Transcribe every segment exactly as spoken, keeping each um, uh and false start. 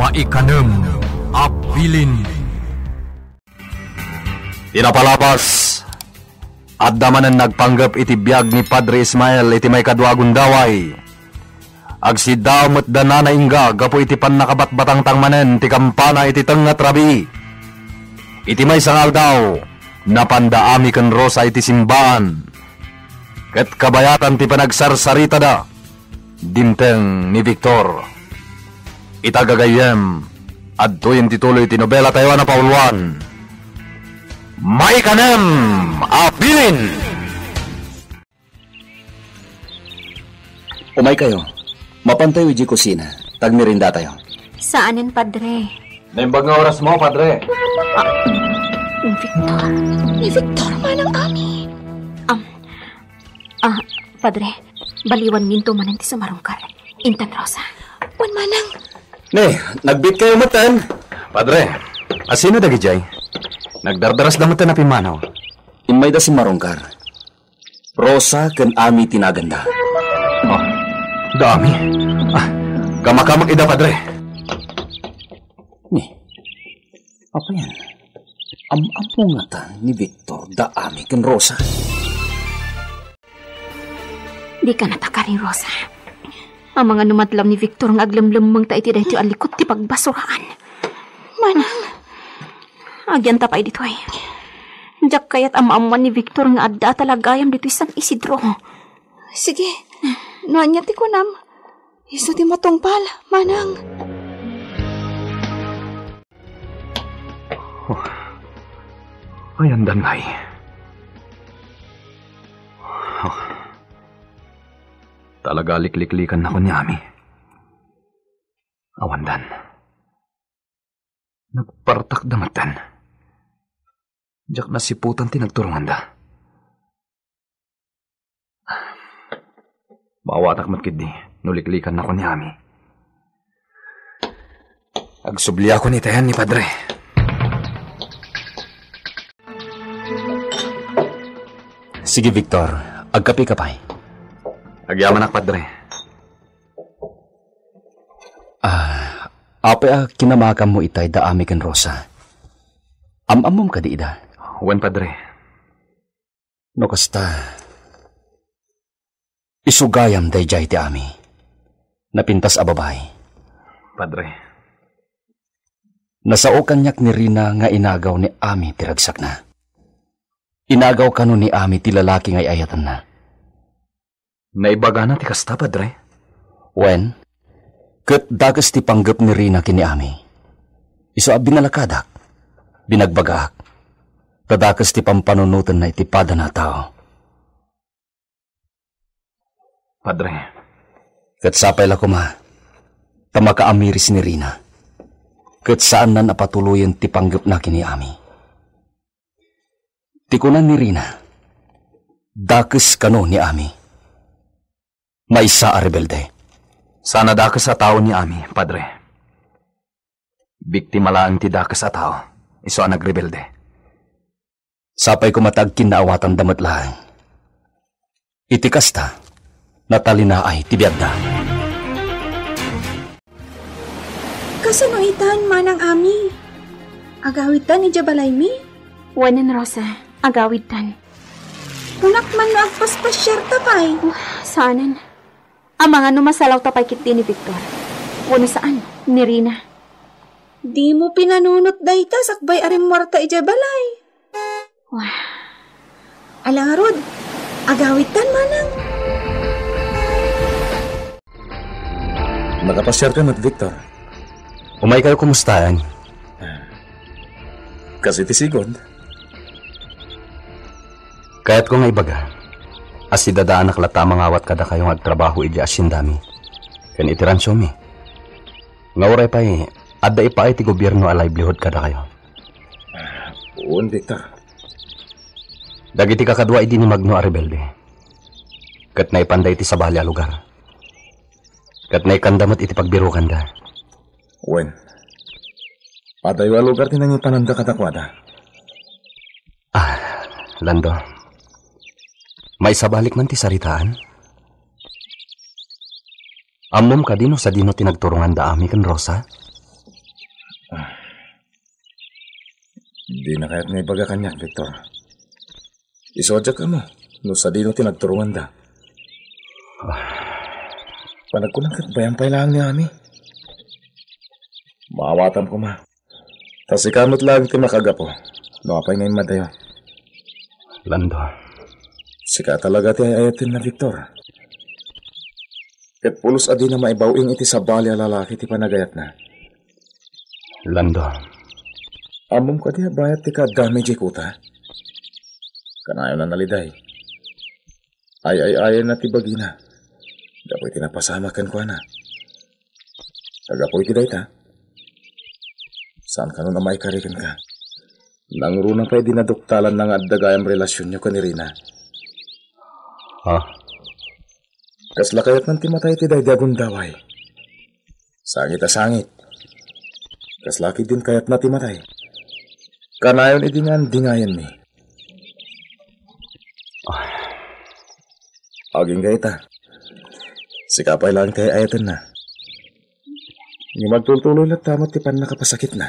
Maikanem a bilin. Ti napalabas, adda manen nagpanggep iti biag ni Padre Ismael iti maikadua a gundaway. Agsiddaew met da Nana Inga gapu iti pannakabatbatangtang manen ti kampana iti tengnga ti rabii. Iti maysa nga aldaw, napanda Ami ken Rosa iti simbaan. Ket kabayatan ti panagsarsaritada, dimteng ni Victor. Ita gagayyem, adtoyen ti tuloy ti nobela tayo a napauluan. Maikanem a bilin! Umaykayo. Mapantayo idiay kusina. Tagmeriendatayo. Saanen, Padre. Naimbag nga orasmo, Padre. Ah, ni Victor. Ni Victor, manang Ami. Am, ah, Padre, baliwanminto manen ti sumarungkar. Intan Rosa. Wen, manang. Ne, nagbiitkayo metten. Padre, asino dagidiay? Nagdardarasda metten a pimmanaw. Immayda simmarungkar. Rosa ken Ami ti naganda. Ah, da Ami. Ah, kamakamak ida, Padre. Ni, apayan? Am-ammo ngata ni Victor da Ami ken Rosa? Dika natakar ni Rosa. Amangan no madlam ni Victor nga aglemlemmengta iti daytoy a likut ti pagbasuraan. Manang. Agyanta pay ditoy. Diak kayat a maammuan ni Victor nga adda a talagayam ditoy San Isidro. Sige, no ania ti kunam, isu ti matungpal, manang. Oh, ayandan ngay. Oh. Talaga likliklikan nako ni Ami. Awandan. Nagpartakda metten. Diak nasiputan ti nagturonganda. Maawatak met ketdi no liklikan nako ni Ami. Agsubliakon itayan ni Padre. Sige, Victor. Agkape ka pay. Agyamanak, Padre. Ah, apay a kinamakammo itay da Ami ken Rosa? Am-ammom kadi ida? Wen, Padre. No kasta, isu gayam daydiay ti Ami. Napintas a babai. Padre. Nasao kaniak ni Rina nga inagaw ni Ami ti ragsakna. Inagaw kano ni Ami ti lalaki nga ay-ayatenna. Naibagana ti kasta, Padre? Wen, ket dakes ti panggep ni Rina ken ni Ami. Isu a binalakadak, binagbagaak, ta dakes ti pampanunotenna iti padana a tao. Padre. Ket sapay la koma, ta makaamiris ni Rina, ket saannan a patuloyen ti panggepna ken ni Ami. Ti kuna ni Rina, dakes kano ni Ami. Maysa a rebelde. Saan a dakes a tao ni Ami, Padre. Biktima laeng ti dakes a tao, isu a nagrebelde. Sapay koma ta agkinnaawatanda met laeng. Iti kasta, natalinaay ti biagda. Kasano itan, Manang Ami? Agawidtan idiay balaymi? Wen, Rosa, agawidtan. Kunak man no agpaspasiarta pay. Saanen. Amangan no masalawta pay ketdi ni Victor. Wenno saan, ni Rina. Dimo pinanunot dayta sakbay a rimmuarta idiay balay. Wah. Ala ngarud, agawidtan, Manang. Makapasiarka met, Victor. Umaykayo kumustaen? Kas iti sigud. Kayatko nga ibaga, a sidadaanak latta a mangawat kadakayo nga agtrabaho idiay asyendami ken iti ransiomi. Nga uray pay, adda ipaay ti gobierno a livelihood kadakayo. Ah, wen, Victor. Dagiti kakadua idi ni Magno a rebelde, ket naipanda iti sabali a lugar. Ket naikanda met iti pagbirokanda. Wen, padayo a lugar ti nangipananda kadakuada. Ah, Lando. Maisabalik man ti saritaan? Ammom kadi no sadino ti nagturonganda Ami ken Rosa? Dina kayat nga ibaga kaniak, Victor. Isu a diak ammo no sadino ti nagturonganda. Ah. Panagkunak ket bayam pay laeng ni Ami. Maawatam koma. Ta sika met laeng ti makagapu no apay nga immadayo. Lando. Sika talaga ti ay-ayatenna, Victor. Ket pulos a dina maibaw-ing iti sabali a lalaki ti panagayatna. Lando. Ammom kadi a bayat ti kaaddami idiay kuta? Kanayon a naliday. Ay-ay-ayanna ti bagina gapu iti napasamak kenkuana. Gapu iti dayta, saan kano a maikari kenka. Nangruna pay dinaduktalanna nga adda gayam relasionyo ken ni Rina. Ha? Kasla kayatnan ti matay ti daydi a gundaway. Sangit a sangit. Kasla ketdin kayatna ti matay. Kanayon idi nga andingayanmi. Ah. Agingga ita. Sika pay laeng ti ay-ayatenna. Ngem agtultuloy latta met ti pannakapasakitna.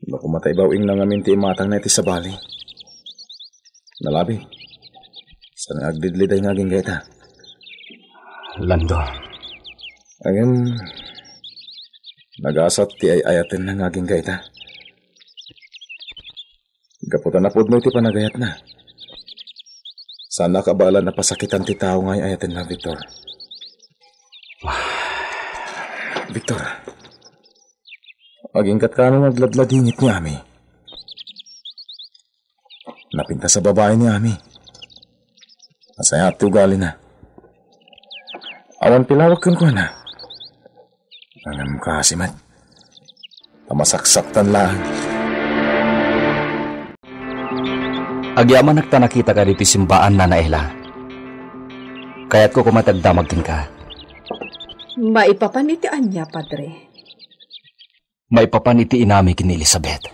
No koma ta ibaw-ingna ngamin ti imatangna iti sabali. Nalabi. Saan nga agdidliday nga agingga ita? Lando. Ngem, nagasat ti ay-ayatenna nga agingga ita. Gapu ta napudno iti panagayatna. Saanna a kabaelan a pasakitan ti tao nga ay-ayatenna, Victor. Victor, agingga't kano nga agladladingit ni Ami. Napintas a babai ni Ami. Nasayaat ti ugalina. Awan pilawag kenkuana. Ngem kaasi met. Ta masaksaktan laeng. Agyamanak ta nakitaka ditoy simbaan, Nana Ella. Kayatko koma ti agdamag kenka. Maipapan iti ania, Padre? Maipapan iti inami ken ni Elizabeth.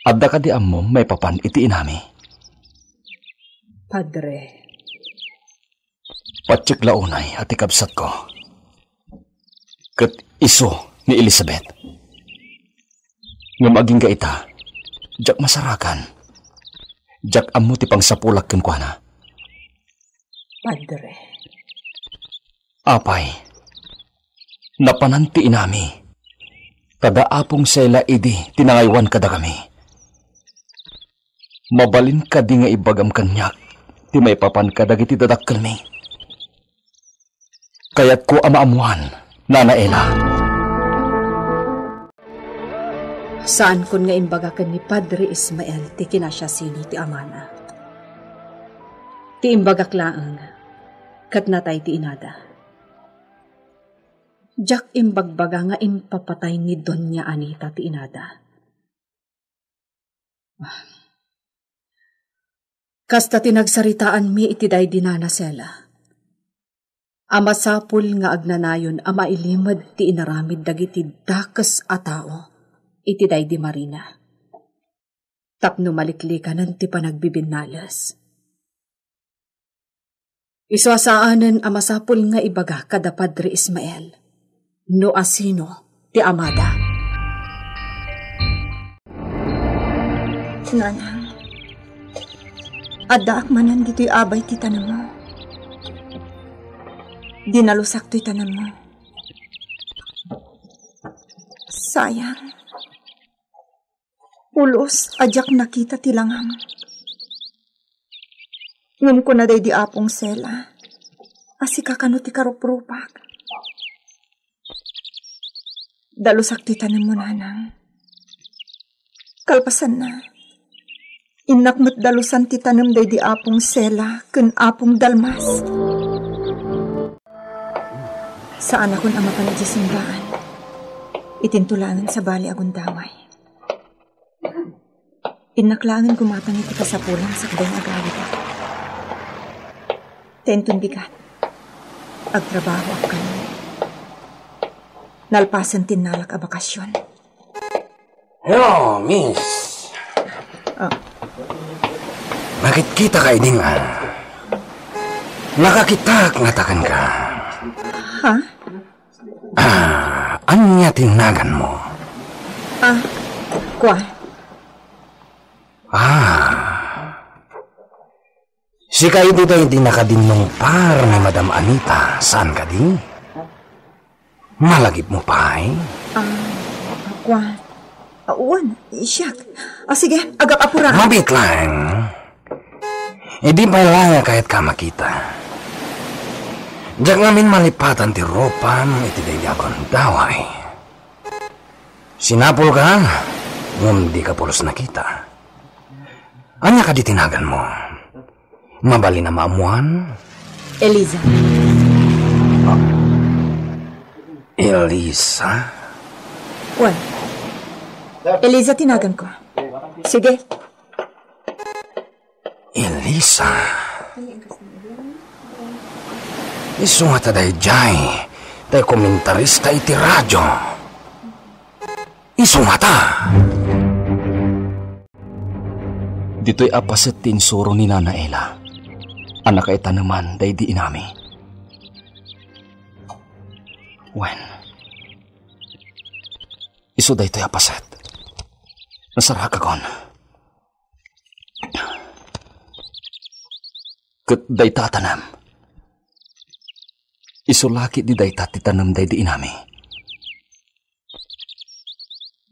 Adda kadi ammom maipapan iti inami? Padre. Patiek la unay a ti kabsatko ket isu ni Elizabeth. Ngem agingga ita, diak masarakan. Diak ammo ti pangsapulak kenkuana. Padre. Apay, napanan ti inami. Ta da Apong Sela idi ti nangaywan kadakami. Mabalin kadi nga ibagam kaniak ti maipapan kadagiti dadakkelmi? Kayatko a maammoan, Nana Ella. Saankon nga imbaga ken ni Padre Ismael ti kinasiasino ti amana. Ti imbagak laeng, ket natay ti inada. Diak imbagbaga nga impapatay ni Doña Anita ti inada. Kasta ti nagsaritaanmi iti daydi Nana Sela, a masapul nga agnanayon a mailimed ti inaramid dagiti dakes a tao iti daydi Marina, tapno maliklikanen ti panagbibinnales. Isu a saanen a masapul nga ibaga kada Padre Ismael no asino ti amada. Nanang, addaak manen ditoy abay ti tanemmo. Dinalusak toy tanemmo. Sayang. Pulos a diak nakita ti langam. Ngem kuna daydi Apong Sela a sika kano ti karuprupak. Dalusak ti tanemmo, nanang. Kalpasanna, innak met dalusan ti tanem daydi Apong Sela ken Apong Dalmas. Saanakon a mapan idiay simbaan. Itinto laengen sabali a gundaway. Innak laengen gumatang iti kasapulan sakbay nga agawidak. Ta inton bigat, agtrabahoak kano. Nalpasen ti innalak a bakasion. Hello, miss. Ah. Nakitkitak idi nga nakakitak ngata kenka. Ha? Ah, Ania ti naganmo? Ah, kua. Ah. Sika idi daydi nakadinnungpar ni Madam Anita, saan kadi? Malagipmo pay? Ah, kua. Ah, wen, siak. Ah, sige, agap-apura. Mabiit laeng. Idi pay la nga kayatka a makita. Diak ngamin malipatan ti rupam iti daydi a gundaway. Sinapulka, ngem dika pulos nakita. Ania kadi ti naganmo? Mabalin a maammoan? Eliza. Eliza? Wen. Eliza ti naganko. Sige. Eliza. Isu ngata daydiay, tay komentarista iti radyo. Isu ngata. Ditoy a paset ti insuro ni Nana Ela a nakaitaneman daydi inami. Wen, isu daytoy a paset. Nasarakagon. Ket dayta a tanem, isu la ketdi dayta ti tanem daydi inami.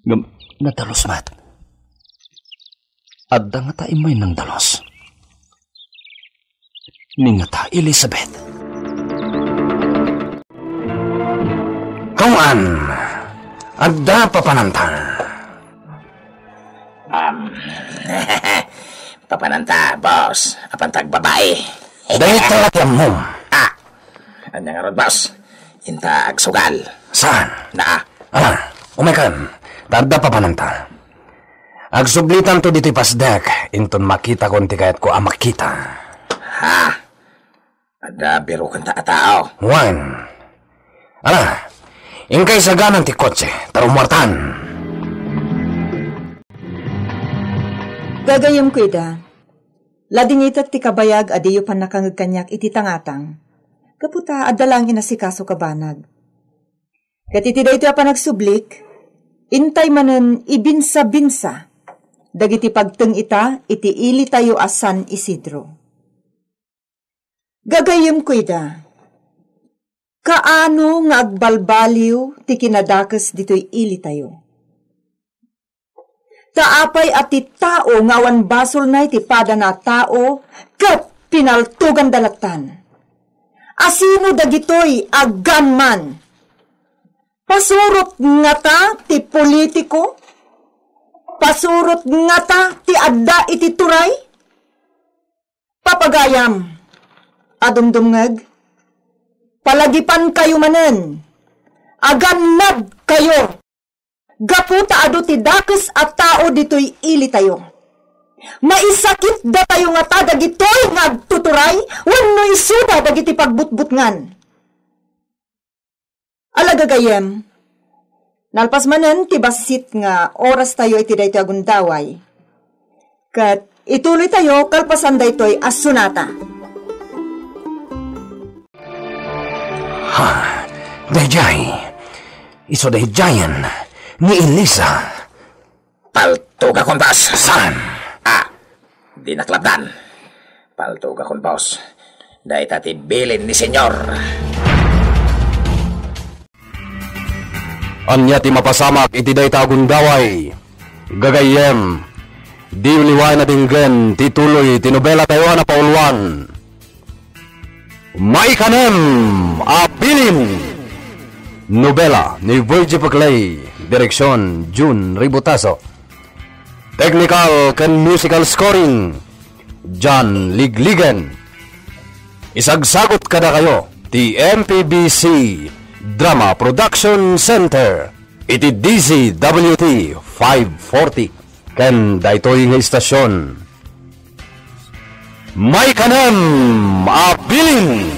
Ngem nadalus met. Adda ngata immay nangdalus. Ni ngata Elizabeth. Kawan, adda papananta. Um, papananta, boss. Apanta agbabai. Dayta ti ammom. Ah, ania ngarud, boss? Inta agsugal. Saan? Na. Ala, umaykan. Ta adda papananta. Agsublitanto ditoy pasdek, inton makitakon ti kayatko a makita. Ha? Adda birokanta a tao. Wen. Ala, inkay saganan ti kotse, ta rummuartan. Gagayemko ida, ladingitek ti kabayag a diyo pannakangeg kaniak iti tangatang. Gapu ta adda laeng inasikaso a banag. Ket iti daytoy a panagsublik, intay manen ibinsa-binsa dagiti pagteng ita iti ilitayo a San Isidro. Gagayemko ida, kaano nga agbalbaliw ti kinadakes ditoy ilitayo. Ta apay a ti tao nga awan basolna iti padana a tao ket pinaltoganda lattan? Asino dagitoy a gunman? Pasurot ngata ti politiko? Pasurot ngata ti adda iti turay? Papagayam a dumdumngeg, palagipankayo manen, agannadkayo, gapu ta adu ti dakes a tao ditoy ilitayo. Maisakitdatayo ngata dagitoy nga agtuturay wenno isuda dagiti pagbutbutngan. Ala gagayem, nalpas manen ti bassit nga orastayo iti daytoy a gundaway. Ket ituloytayo kalpasan daytoy a sonata. Ha, daydiay. Isu daydiayen ni Elisa. Paltogakon, boss. Saan? Ah, dinak labdan. Paltogakon, boss. Dayta ti bilin ni Senyor. Ania ti mapasamak iti dayta a gundaway? Gagayyem, diyo liwaen a denggen ti tuloy ti nobelatayo a napauluan. Maikanem a Bilin. Nobela ni Virgie Paclay, direksion Jun Ributaso. Technical ken musical scoring, John Ligligen. Isagsagut kadakayo ti M P B C Drama Production Center iti D Z W T five forty ken daytoy nga istasion. Maikanem a Bilin.